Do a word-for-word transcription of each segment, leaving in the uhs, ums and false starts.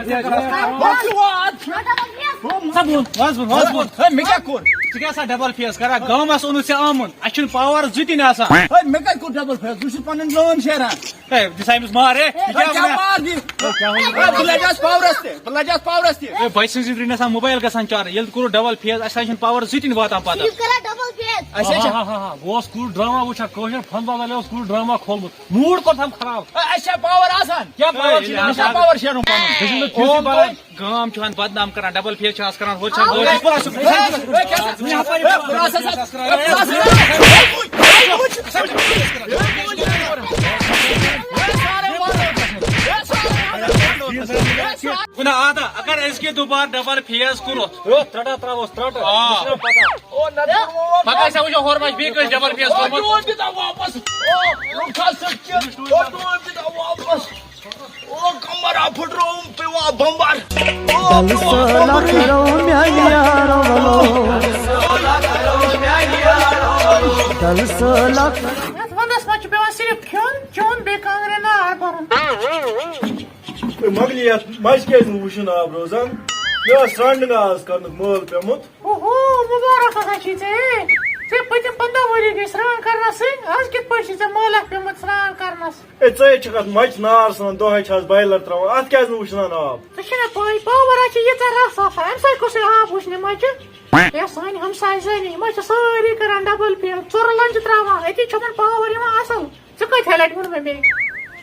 Double face. وَن سا بہٕ وَنہٕ، وَن سا بہٕ وَنہٕ۔ ہے، مےٚ کیٛاہ کوٚر؟ ژٕ کیٛاہ سا ڈبل فیس کران؟ گامَس اوٚنُتھ ژےٚ آمُن، اَسہِ چھُنہٕ پاور زٕ تہِ نہٕ آسان۔ ہے، مےٚ کَتہِ کوٚر ڈبل فیس؟ بہٕ چھُس پَنٕنۍ لٲن شیران۔ ہے، دِسا أمِس مار، ہے، یہِ ہے، کیٛاہ کیٛاہ وَنان؟ مار دِنۍ؟ ہے، کیٛاہ وَنان؟ ہے، بہٕ لَجہِ آز پاورَس تہِ، بہٕ لَجہِ آز پاورَس تہِ۔ ہے، بَچہٕ سٕنٛز زِندگی نہٕ آسان موبایل گژھان چارٕج، ییٚلہِ کوٚرُکھ ڈبل فیس، اَسہِ نہ چھُنہٕ پاور زٕ تہِ نہٕ واتان پَتہٕ۔ یہِ کران ڈبل فیس۔ اَسہِ ہا، چھا ہا، ہا، ہا، بہٕ اوسُس کُل ڈراما وٕچھان، کٲشِر فن بازار اوس کُل ڈراما کھولمُت، موٗڈ کوٚر تھَم خراب۔ ہے، اَسہِ چھا پاور آسان؟ کیٛاہ پاور چھُ ہے، نہٕ مےٚ چھا آسان؟ پاور شیرُن پَنُن؟ ژےٚ چھُنہٕ فیسٕے اوم بَران۔ تۄہہِ گام چھُ ہن بدنام کران، ڈبل فیس چھِ آز کران، ہورٕ چھِ آز، ہورٕ چھِ۔ وَنان آدا، اگر أزکہِ دُبارٕ ڈبل فیس کوٚرُتھ۔ ہے، ترٛٹا ترٛاووس، ترٛٹہٕ۔ آ۔ مےٚ چھُنہ پتہ۔ پتہٕ ٲسۍ وٕچھو ہورٕ ما چھِ بیٚیہِ کٲنٛسہِ ڈبل فیس کوٚرمُت۔ او، ڈوٗنۍ تہِ تھاو واپس۔ او، رُکھ حظ، ژٕ کیٛاہ؟ او، ڈوٗنۍ تہِ تھاو واپس۔ او، کمر ہا پھٕٹرووُم، پیوٚو ہا بمبر۔ او، ڈلہٕ پیوٚو ہا سٲلَ بمبر۔ کَرو میٛانہِ یارو ولو۔ ڈلہٕ سٲلَ۔ یَتھ وَندَس منٛز چھُ پٮ۪وان صرف کھیوٚن، چیوٚن، بیٚیہِ کانٛگرِ نار بَرُن۔ ہے، مۄکلی یَتھ مَزٕ کیٛازِ نہٕ وٕچھُن آب روزان؟ مےٚ ٲس سرٛانٛڈنٛگا آز کَرنُک مٲل پیوٚمُت۔ اوہو، مُبارک ہسا چھی ژےٚ۔ ژےٚ پٔتِم پنٛداہ ؤری گٔے سرٛان کرنس سۭتۍ، از کِتھ پٲٹھۍ چھی ژےٚ مٲلہ پیوٚمُت سرٛان کرنس؟ ہے، ژٕ ہے چھکھ اتھ مچہِ نار ژھٕنان، دۄہے چھِ از بایلر تراوان، اتھ کیازِ نہٕ وٕچھنان آب؟ ژےٚ چھے نہ پاے، پاور ہا چھِ ییٖژاہ رژھ آسان، امہِ سۭتۍ کُس ہے آب وٕچھنہِ مچہِ؟ ہے، سانہِ ہمسایہِ زنہِ، یِم حظ چھِ سٲری کران ڈبل فیس، ژُرٕ لنجہِ تراوان، أتی چھُ یِمن پاور یِوان اصل۔ ژٕ ترٛےٚ لٹہِ ووٚن مےٚ بیٚیہِ،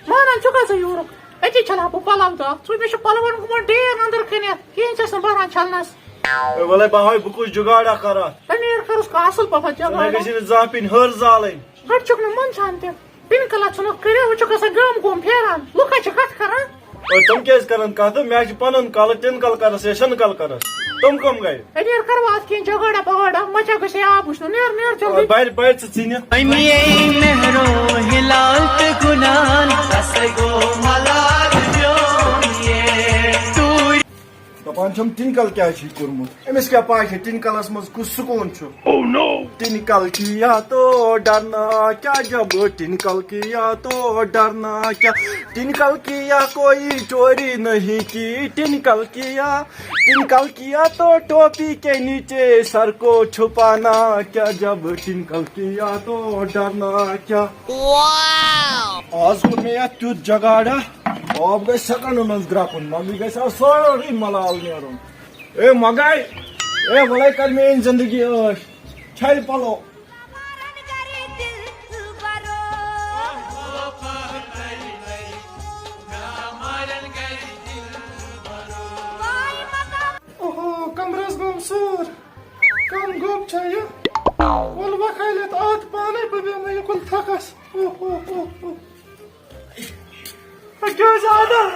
مانان چھُکھا ژٕ یورُک؟ أتی چھَلہٕ ہا بہٕ پَلو تَتھ۔ ژٕ وٕچھ، مےٚ چھُ پَلوَن گوٚمُت ڈیگ أنٛدٕر کھٔنِتھ، کِہیٖنۍ چھَس نہٕ بَران چھَلنَس۔ ہے، وَلَے بہٕ ہاوَے بہٕ کُس جُگاڑا کَرٕ اَتھ۔ ہے، نیر کَرُس کانٛہہ اَصٕل پَہَم ژٕ نَے جُگاڑا۔ گژھی نہٕ زانٛہہ پِنۍ ۂر زالٕنۍ۔ گۄڈٕ چھُکھ نہٕ مَنٛدچھان تہِ۔ پِنہٕ کَلَس ژھٕنُکھ کٔرِتھ، وۄنۍ چھُکھ آسان گام گوم پھیران۔ لُکھ ہا چھِ کَتھ کَران۔ ہے، تِم کیٛازِ کَرَن کَتھ؟ مےٚ چھِ پَنُن کَلہٕ، ٹِنہٕ کَلہٕ کَرَس یا شِنہٕ کَلہٕ کَرَس۔ تِم کَم گٔے؟ ہے، نیر کَرٕ وۄنۍ اَتھ کینٛہہ جگاڑا بگاڑا، مَچھا گژھِ ہے آب وٕچھنہٕ۔ نیر، نیر جلدی۔ بَرِ، بَرِ ژٕ ژِنہِ۔ اَمے مہرو ہلال تہٕ گُلال، سَسَے گوٚو ملال بیوٚن یے۔ توٗرۍ۔ دَپان چھَم، ٹِنکَل کیٛازِ چھُے کوٚرمُت؟ أمِس کیٛاہ پَے چھےٚ ٹِنکَلَس منٛز کُس سکوٗن چھُ؟ Oh no! ٹِنکَل کیا تو ڈرنا کیا، جب ٹِنکَل کیا تو ڈرنا کیا، ٹِنکَل کیا کوئی چوری نہیں کی، ٹِنکَل کیا، ٹِنکَل کیا تو ٹوپی کے نیچے سر کو چھپانا کیا، جب ٹِنکَل کیا تو ڈرنا کیا۔ آز کوٚر مےٚ یَتھ تیُتھ جگاڑا، آب گژھِ سٮ۪کنڈَن منٛز گرٛکُن، مۄگٕے گژھِ آز سٲرٕے ملال نیرُن۔ اے مۄگے، اے وَلَے کر میٛٲنۍ زندگی عٲش، چھَلہِ پَلو۔ اوہو، کمرس گوٚم سوٗر۔ کم گوٚب چھا یہِ؟ وَلہٕ وۄنۍ کھالہِ اَتھ اَتھ پانَے، بہٕ بیٚہمہٕ یہِ کُن تھکس۔ اوہ، اوہ، اوہ، اوہ۔ ہے، کیٛاہ حظ آدٕ؟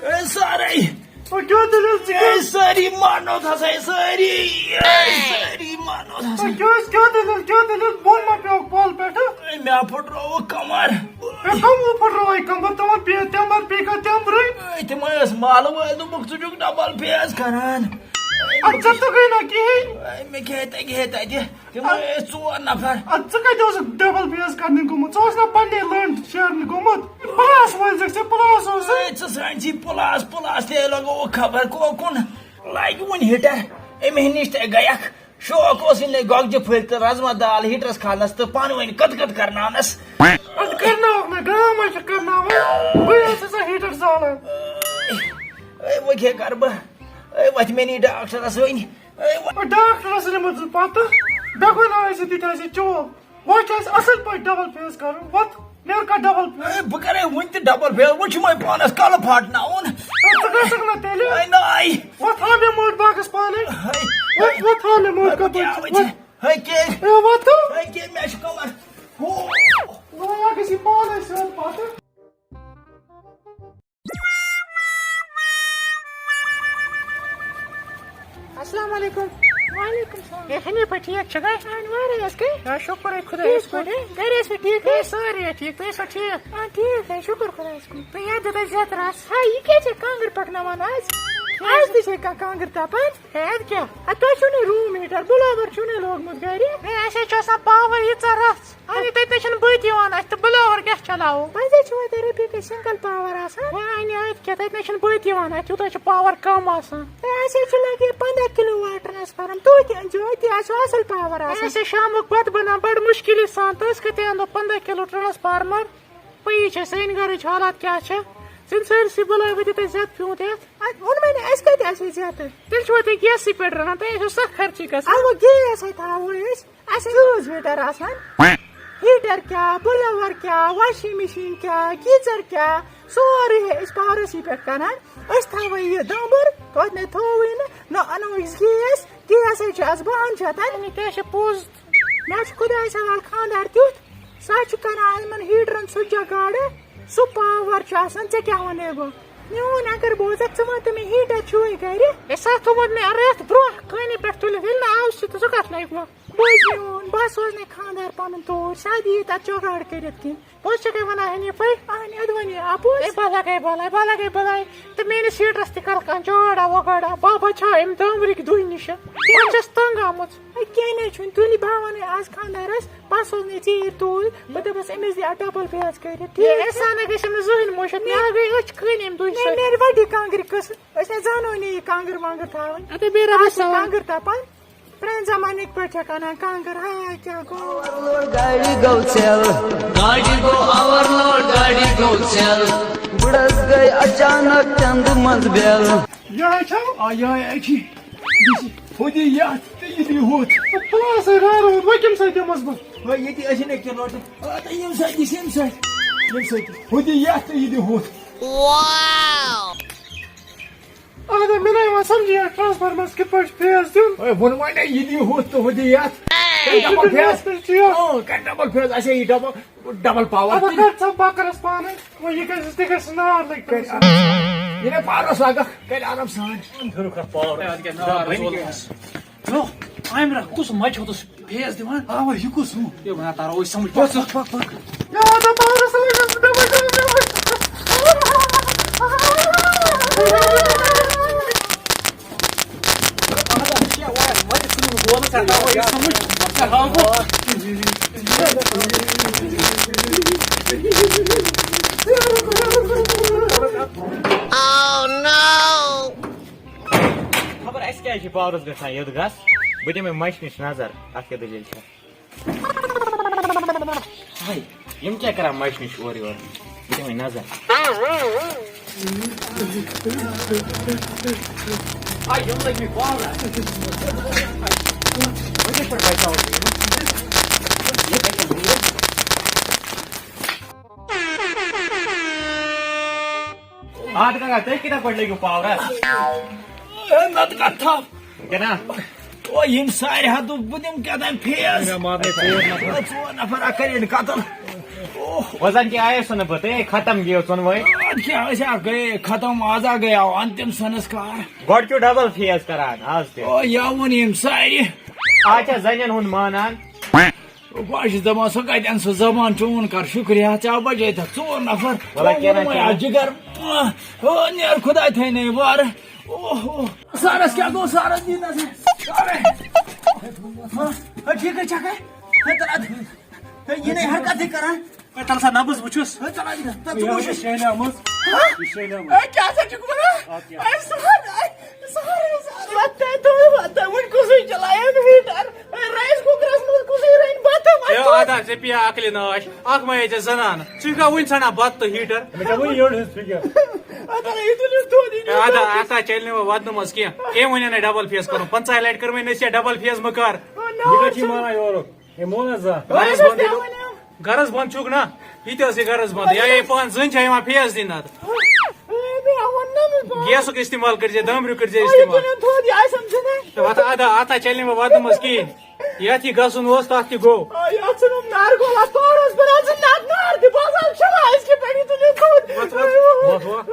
اے، سارے۔ ہے، کیٛاہ دٔلیٖل ژٕ اے، کیٛاہ؟ سٲری مانو تھا سا، سٲری۔ اے، سٲری مانو تھا سا۔ ہے، کیٛاہ حظ، کیٛاہ دٔلیٖل، کیٛاہ دٔلیٖل؟ بۄن ما پیوٚکھ پۄل پٮ۪ٹھٕ؟ اے، مےٚ پھُٹرووُکھ کمر۔ ہے، کَمو پھُٹرووُے کمر؟ تِمن پے-، تِمن پیٚیہِ کانٛہہ تٮ۪مبرٕے؟ اے، تِم ٲس مالہٕ وٲلۍ، دوٚپُکھ، "ژٕ چھُکھ ڈبل فیس کران۔" اَدٕ ژےٚ توٚگُے نہ کِہیٖنۍ۔ اے، مےٚ کھیٚے تَتہِ، کھیٚے تَتہِ۔ تِم ٲسۍ ژور نفر۔ اَدٕ ژٕ کَتہِ اوسُکھ ڈبل فیس کرنہِ گوٚمُت؟ ژٕ اوس نہ پننہِ لٔنڈ شیرنہِ گوٚمُت؟ پلاس وٲلۍ زِکھ ژےٚ پلاس اوسُے۔ اے، ژٕ ژھانٛڈ ژٕ پلاس، پلاس تہِ لگووُکھ خبر کو-، کُن۔ لگہِ وُنہِ ہیٖٹر۔ أمۍ نِش تہِ گٔیکھ۔ شوق اوسُے نہٕ گۄگجہِ پھٔلۍ تہٕ رزما دال ہیٖٹرس کھالنس تہٕ پانہٕ ؤنۍ کٔت کٔت کرناونس۔ اَدٕ کرناوکھ نہ، گام ہا چھِ کرناوان۔ بٕے حظ چھُسا ہیٖٹر زالان۔ اے، وۄنۍ کیٛاہ کرٕ بہٕ؟ اے، وۄتھ مےٚ نی ڈاکٹرس وۄنۍ۔ اے، وۄ- ڈاکٹرس نِمُت ژٕ پتہٕ، دَگُن آسہِ تہِ تہِ آسہِ چوب۔ وۄنۍ چھُ اَسہِ اَصٕل پٲٹھۍ ڈبل فیس کَرُن۔ وۄتھ، نیر کَر ڈبل فیس۔ اے، بہٕ کَرے وُنہِ تہِ ڈبل فیس، وۄنۍ چھُ مےٚ پانَس کَلہٕ پھاٹناوُن۔ اے، ژٕ گژھکھ نہ تیٚلہِ۔ اے، ناے۔ وۄتھ ہاو مےٚ موٚٹ باغَس پانَے۔ اے، وۄتھ، وۄتھ ہاو مےٚ موٚٹ اے، بہٕ کَپٲرۍ کیٛاہ چھُ۔ وٕچھِ؟ وۄتھ۔ اے، کیٛاہ؟ اے، وۄتھ تہٕ۔ اے، کیٛاہ، مےٚ چھُ کَمَر۔ ہو۔ وۄنۍ گژھِ یہِ پانَے سیوٚد پَتہٕ۔ السلام علیکم۔ وعلیکم السلام۔ اے حنیفہ، ٹھیک چھکھا؟ اہن وارے حظ کٔرۍ۔ آ، شکر ہے خدایس کُن۔ ٹھیک پٲٹھۍ۔ گرِ ٲسوا ٹھیک؟ اے، سٲری ہے ٹھیک، تُہۍ ٲسوا ٹھیک؟ آ، ٹھیک ہے، شکر خدایس کُن۔ تُہۍ یتھ دِتو زیتہٕ رس۔ ہاے، یہِ کیٛاہ چھِ کانٛگٕر پکناوان آز؟ آز تہِ چھے کانٛہہ کانٛگٕر تپان؟ ہے، اَدٕ کیٛاہ؟ اَدٕ تۄہہِ چھُو نہٕ روٗم ہیٖٹر، بٕلاوَر چھُو نہٕ لوگمُت گرِ؟ ہے، اَسہِ حظ چھُ آسان پاور ییٖژاہ رژھ۔ اَدٕ تَتہِ نَے چھُنہٕ بٔتۍ یِوان اَسہِ، تہٕ بٕلاوَر کیٛاہ چلاوو؟ پَزے چھُو اَتہِ رۄپیہِ تہِ سِنگل پاور آسان۔ وۄنۍ اَنہِ اَتہِ کیٛاہ، تَتہِ نَے چھُنہٕ بٔتۍ یِوان اَتہِ، یوٗتاہ چھُ پاور کَم آسان۔ ہے، اَسہِ حظ چھُ لگہِ پنٛداہ کِلوٗ واٹ ٹرانسفارم، تُہۍ تہِ أنۍزیو أتی، اَسہِ چھُ اَصٕل پاور آسان۔ اَسہِ چھِ شامُک بَتہٕ بَنان بَڑٕ مُشکِلی سان، تہٕ أسۍ کَتہِ اَنو پنٛداہ کِلوٗ ٹرانسفارمر؟ پَیی چھےٚ سانہِ گَرٕچ حالات کیٛاہ چھےٚ۔ ژِن سٲرسٕے بَلاے وٲتِو تۄہہِ زیادٕ پیوٗنت یَتھ۔ اَدٕ ووٚنمَے نہ، اَسہِ کَتہِ آسہِ زیادٕ؟ تیٚلہِ چھُوا تُہۍ گیسٕے پٮ۪ٹھ رَنان؟ تۄہہِ آسیو سَخ خرچی گژھان۔ اَدٕ وۄنۍ گیس ہے تھاوو أسۍ۔ اَسہِ ہے روز ہیٖٹر آسان۔ ہیٖٹر کیٛاہ، بٕلوَر کیٛاہ، واشِنٛگ مِشیٖن کیٛاہ، گیٖزَر کیٛاہ، سورُے ہے أسۍ پاورَسٕے پٮ۪ٹھ کَران۔ أسۍ تھاوو یہِ دامبُر، تۄہہِ نَے تھووُے نہٕ، نہ اَنو أسۍ گیس، گیس ہے چھُ آز بَہَن شَتَن۔ یعنی کیٛاہ چھِ پوٚز؟ مےٚ چھُ خۄدایَس حوالہٕ خانٛدار تیُتھ، سُہ حظ چھُ کَران یِمَن ہیٖٹرَن سُہ جگاڑٕ، سُہ پاوَر چھُ آسان، ژےٚ کیٛاہ وَنَے بہٕ؟ میون اگر بوزَکھ، ژٕ وَن تہٕ مےٚ، ہیٖٹر چھُوٕے گَرِ؟ ہے، سَتھ تھوٚمُت مےٚ رٮ۪تھ برٛونٛہہ کٲنی پٮ۪ٹھ تُلِتھ، ییٚلہِ نہٕ آو سُہ تہٕ سُہ کَتھ نَے گوٚو؟ بوز میون، بہٕ ہا سوزنَے خانٛدار پَنُن توٗرۍ، سُہ ہا دِیہِ تَتھ جگاڑ کٔرِتھ کینٛہہ۔ پوٚز چھَکھَے وَنان حنیٖفَے؟ اَہَنہِ، اَدٕ وَنے اَپُز۔ ہے، بَلاے گٔے بَلاے، بَلاے گٔے بَلاے۔ تہٕ میٛٲنِس ہیٖٹرَس تہِ کَرَکھ کانٛہہ جاڑا وگاڑا، بابا چھا اَمہِ دامبرِکۍ دُہہِ نِشہِ؟ بہٕ چھَس تنٛگ آمٕژ۔ ہے، کینٛہہ نَے چھُنہٕ، تُلہِ بہٕ ہا وَنَے آز خانٛدارَس، بہٕ سوزنَے ژیٖرۍ توٗرۍ، بہٕ دَپَس أمِس دِ اَتھ ڈبل پیاز کٔرِتھ، ہے، ٹھیٖک چھا؟ احسانَے گٔژھِم نہٕ زٕہٕنۍ مٔشِتھ، مےٚ ہا گٔے أچھ کٔنۍ اَمہِ دُہہِ نیر، سۭتۍ۔ نیر وَٹہِ کانٛگرِ قٕصہٕ، أسۍ نہ زانو نہٕ یہِ کانٛگٕر وانٛگٕر تھاوٕنۍ۔ اَدٕ بیٚیہِ رَبَس آز چھِ حوالہٕ۔ کانٛگٕر تَپان۔ پرٛانہِ زمانٕکۍ پٲٹھۍ چھَکھ اَنان کانٛگٕر، ہاے کیٛاہ گوٚو؟ اوورلوڈ گاڑِ گوٚو ژٮ۪ل۔ گاڑِ گوٚو اوورلوڈ، گاڑِ گوٚو ژٮ۪ل۔ بُڈس گٔے اچانک چندٕ منٛز بیل۔ یِہوٚے چھا؟ آ، یِہوٚے اَکی۔ یہِ چھِ ہُہ دی یَتھ تہٕ یہِ دی ہُتھ۔ پلاسٕے راروُن، وۄنۍ کَمہِ سۭتۍ دِمَس بہٕ؟ وۄنۍ ییٚتی ٲسِن أکِس لوٹَس۔ آ، تہٕ ییٚمہِ سۭتۍ یہِ چھِ اَمہِ سۭتۍ۔ ییٚمہِ سۭتۍ ہُہ دِ یَتھ تہٕ یہِ دِ ہُتھ۔ اَہَن حظ، مےٚ نہ یِوان سَمجھی یَتھ ٹرٛانسفارمَرَس کِتھ پٲٹھۍ چھُ فیز دیُن۔ ہے، ووٚن وۄنۍ نہ، یہِ دِ ہُتھ تہٕ ہُہ دِ یَتھ۔ کَرِ ڈبل فیز۔ فیز چھُ یہِ۔ اۭں، کَرِ ڈبل فیز۔ اَسے یہِ ڈبل، ڈبل پاور۔ اَدٕ تہِ۔ کَر ژٕ بَکرَس پانَے۔ وۄنۍ یہِ گژھِ، تہِ گژھِ نار لٔگِتھ۔ یہِ نہ پاورَس لَگَکھ، کَرِ آرام سان۔ پھِرُکھ اَتھ پاورَس۔ ہے، اَدٕ کیٛاہ نار زولُن۔ یو، عامرہ، کُس مَچہِ ہوتُس فیس دِوان؟ آ، وۄنۍ یہِ کُس ہیوٗ؟ یہِ وَنان تارو أسۍ سَمٕجھ۔ پَکھ، پَکھ، پَکھ، پَکھ۔ یہِ آو نہٕ پاورَس سَمٕجھ، یہِ اوس ڈَبَل ڈَبَل ڈَبَل۔ اَہَن حظ، یہِ چھِ یَوان، وۄنۍ ژھٕنُن گولہٕ ژےٚ تارو أسۍ سَمٕجھ۔ ژےٚ ہاوٕ بہٕ۔ Oh no! خبر اَسہِ کیٛازِ چھِ پاورَس گژھان یوٚت گژھ؟ بہٕ دِمے مَچہِ نِش نظر، اَتھ کیٛاہ دٔلیٖل چھےٚ۔ ہاے، یِم کیٛاہ کران مَچہِ نِش اورٕ یورٕ؟ بہٕ دِمے نظر۔ آ، یِم لٔگۍ مٕتۍ پاورَس۔ وۄنۍ کِتھ پٲٹھۍ بچاوو بہٕ یِم؟ یہِ کَتہِ چھِ؟ آ، تہٕ کاکا، تُہۍ کِتھٕ پٲٹھۍ لٔگِو پاورَس؟ ہے، نَتہٕ کَتھ تھاو۔ کیٛاہ نا؟ او، یِم سارِ ہا دوٚپ، بہٕ دِمہٕ کیٛاہ تام فیس۔ مےٚ مارنَے ژور نفر۔ ژور نفر، اَکھ کَرِ ییٚلہِ قتل۔ اوہ۔ وۄزَن کیٛاہ آیَس نہٕ بہٕ، تُہۍ ہے ختم گٔیِو ژۄنوَے۔ اَدٕ کیٛاہ، أسۍ ہا گٔیے ختم، آز ہا گٔیاو اَنتِم سَنسکار۔ گۄڈٕ چھُو ڈبل فیس کران، آز تہِ۔ او، یَوٕ ووٚن یِم سارِ۔ آز چھا زَنٮ۪ن ہُنٛد مانان؟ بہٕ حظ چھُس دَپان، سۄ کَتہِ اَنہِ سۄ زَبان؟ چون کَر شُکریہ، ژےٚ بَجے تَتھ ژور نَفر۔ وَلہٕ کینٛہہ نہ ووٚنمَے کینٛہہ۔ اَتھ جِگر۔ او، نیر خۄداے تھٲینَے وارٕ۔ اوہ، اوہ۔ سارَس کیٛاہ گوٚو؟ سارَس دی نظر۔ سارَے۔ ہاں، ہے، ٹھیٖک حظ چھَکھ، ہے؟ ہے، تَلہٕ اَدٕ۔ ہے، یہِ نَے حرکَتٕے کَران۔ ہے، تَلہٕ سا نَبٕز وٕچھُس۔ ہے، تَلہٕ اَدٕ۔ تَلہٕ ژٕ وٕچھ۔ یہِ شیلیمٕژ۔ ہاں؟ یہِ شیلیمٕژ۔ ہے، کیٛاہ سا چھُکھ وَنان؟ اَدٕ کیٛاہ؟ ہے، سارَے۔ سارے، سارے، وۄنۍ تۄہہِ، تۄہہِ، وۄنۍ کُسٕے چلاوِ ہیٖٹر؟ رایس کُکرَس منٛز کُسٕے رَنہِ بَتہٕ؟ وۄنۍ ہے، کُس؟ اَدا، ژےٚ پیٚیہِ عقلہِ ناش۔ اَکھ ما ہے ژےٚ زَنان؟ ژٕ چھُکھا وٕنہِ ژھانٛڈان بَتہٕ تہٕ ہیٖٹر؟ مےٚ چھا وٕنہِ یٔڈ ہٕنٛز فِکر؟ اَدا، یہِ تُلِو دۄد، یہِ ہے، اَدا، اَتھ ہا چَلہِ نہٕ وۄنۍ وَدنہٕ منٛز کینٛہہ۔ أمۍ وَنیو نَے ڈبل فیس کَرُن۔ پنٛژاہ لَٹہِ کٔر مےٚ نصیحت، ڈبل فیس مہٕ کَر۔ نہ، یہِ کَتہِ چھِ مانان یورُک؟ ہے، مول حظ زانٛہہ۔ گرس بند ییٚلہِ، گرس بند چھُکھ نا، یہِ تہِ ٲسٕے گرس بند۔ یا یہِ پانہٕ زٔنۍ چھےٚ یِوان فیس دِنۍ نتہٕ۔ گیسُک استعمال کٔرۍ زِ، دامبریُک کٔرۍ زِ استعمال۔ تہٕ وَتھ اَدا، اَتھ ہا چلہِ نہٕ وۄنۍ وَتہٕ منٛز کِہیٖنۍ۔ یَتھ یہِ گژھُن اوس، تَتھ تہِ گوٚو۔ وَتھ، وَتھ، وَتھ، وَتھ۔